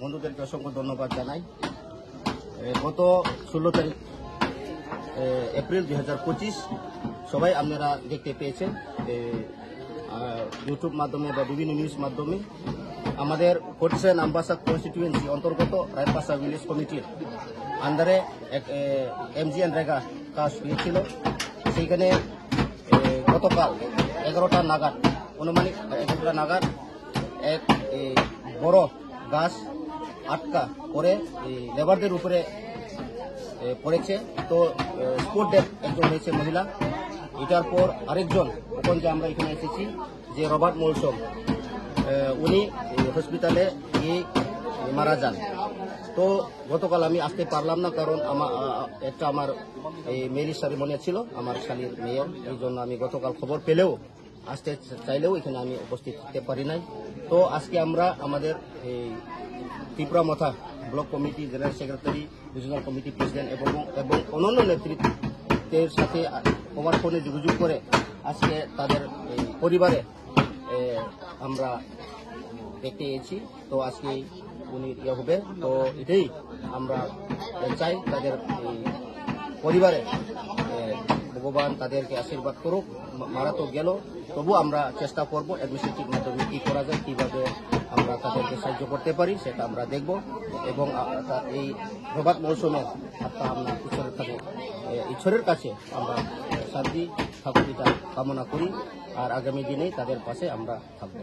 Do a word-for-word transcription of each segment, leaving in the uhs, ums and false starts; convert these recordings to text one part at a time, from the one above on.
বন্ধুদেরকে অসংখ্য ধন্যবাদ জানাই। এ, গত ষোলো তারিখ, এ, এপ্রিল দুই হাজার পঁচিশ, সবাই আপনারা দেখতে পেয়েছেন, এ, আহ, YouTube মাধ্যমে বা বিভিন্ন নিউজ মাধ্যমে আমাদের ফর্টি সেভেন আমবাসা কনস্টিটিউয়েন্সি অন্তর্গত রায়পাসা ভিলেজ কমিটির আন্ডারে এক, এ, এমজিএন রেগা কাজ হয়েছিল। সেইখানে, এ, গতকাল এগারোটা নাগাদ, অনুমানিক এগারোটা নাগাদ এক, এ, বড় গাছ আটকা পড়ে, এ, লেবারদের উপরে, এ, পড়েছে। তো, এ, স্পট ডেথ একজন হয়েছে মহিলা। এটার পর আরেকজন, এখন যে আমরা এখানে এসেছি, যে রবার্ট মলসম, এ, উনি, এ, হসপিটালে গিয়ে, এ, মারা যান। তো গতকাল আমি আসতে পারলাম না, কারণ আমা-, আ-, একটা আমার এই মেরিজ সেরিমনি ছিল, আমার শালীর মেয়ের, এই জন্য আমি গতকাল খবর পেলেও আসতে চাইলেও এখানে আমি উপস্থিত থাকতে পারি নাই। তো আজকে আমরা আমাদের এই টিপরা মথা block committee, general secretary, regional committee president এবং, এবং অন্যান্য নেতৃত্বের সাথে মোবাইল ফোনে যোগাযোগ করে আজকে তাদের এই পরিবারে, এ, আমরা দেখতে এসেছি। তো আজকে উনি ইয়ে হবে। তো এটাই আমরা চাই তাদের এই পরিবারে, এ, ভগবান তাদেরকে আশীর্বাদ করুক। মা-, মারা তো গেল, তবু আমরা চেষ্টা করব অ্যাডমিনিস্ট্রেটিভ মাধ্যমে কী করা যায়, কীভাবে আমরা তাদেরকে সাহায্য করতে পারি, সেটা আমরা দেখব। এবং, আ, তা-, এই প্রভাত মৌসুমের আত্মা আমরা ঈশ্বরের কাছে, এ, ঈশ্বরের কাছে আমরা শান্তি থাকুক, এটা কামনা করি। আর আগামী দিনে তাদের পাশে আমরা থাকবো।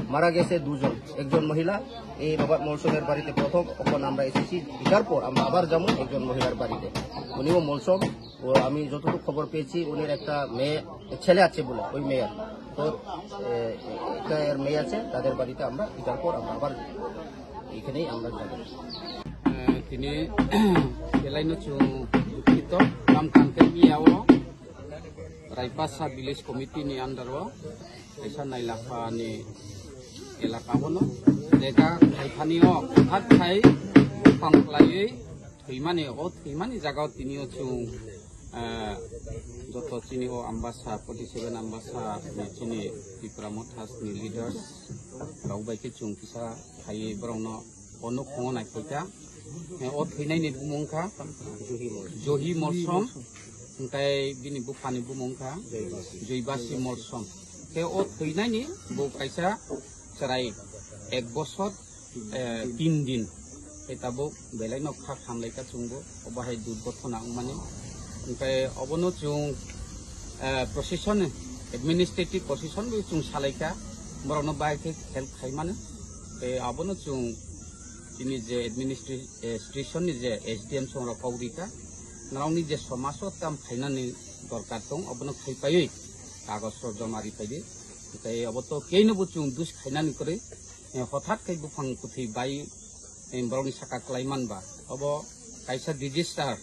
মারা গেছে দুজন, একজন মহিলা, এই রবার্ট মলসনের বাড়িতে প্রথম, এখন আমরা এসেছি, এটার পর আমরা আবার যাবো একজন মহিলার বাড়িতে। উনিও মলসম, ও আমি যতটুকু খবর পেয়েছি, উনির একটা মেয়ে, ছেলে আছে বলে, ওই মেয়ের। তো, এ, একটা এর মেয়ে আছে, তাদের বাড়িতে আমরা, এটার পর আমরা আবার এখানেই আমরা যাবো। Eh, tini belai no chwng dukhito, kam kang khe miyao. Raipasa Village Committee ni under o kaisa Nailapha ni elaka bono. Jega khaithani o hothat khai buphang kwlaiwi thwimani, o thwimani jaga o tini o chwng, eh, joto chini o Ambasa, forty seven Ambasa ni chini Tipra Motha ni leaders rok bai khe chwng kisa khaiwi borok no o nukhungo naikhaikha. Eh, o thwinaini bumung kha Johi Molsom, hwnkhe bini buphani bumung kha Joibasi Molsom. Khe o thwinaini bo kaisa chwrai ek bosor, eh, tin din. Khe tabuk belai no kha khamlaikha chwngbo, obo hai durgothona wngmani. Hwnkhe obono chwng, eh, procession, administrative procession bo chwng salaikha, borokno bai khe help khaimani. Khe abono chwng Chini je administration ni je S D M songrok kok rika, norokni je somaso tam khainani dorkar tong, abono khaipaiwi kagoj rok joma ripaidi. Tei obo to keino bo chwng dus khainani kwrwi, eh, hothat khai buphang kwthwi bai, eh, borokni saka kwlai manba. Obo kaisa disaster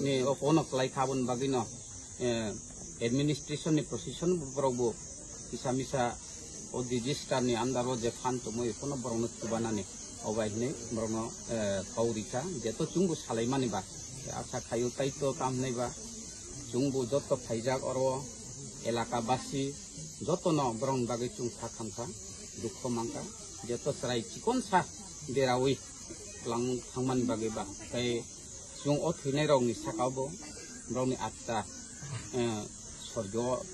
ni o kono kwlai kha, aboni bagwino eh, administration ni procession borok bo kisa misa o disaster ni under o je phan tongmoi, kono borok no chubanani, o bai hinui borok no, eh, kau rikha, je to chwng bo salai mani ba, asa khaio tai to tam hinai ba, chwng bo joto phaijak oro elaka basi joto no borok ni bagwi chwng kha khamkha, dukho mankha, je to chwrai chikon sa deraui lang thangmani bagwi ba, tai Chwng o thwinairokni saka-o bo borokni atma, eh, sorgo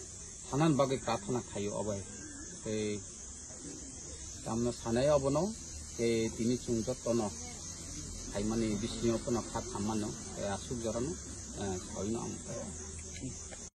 thanani bagwi prathana khaio obo hai. Tei tamno sanai obono, tei tini chwng jotono khaimani bisingo phano kha khammano, tei aswk jorano, eh, saui no ang.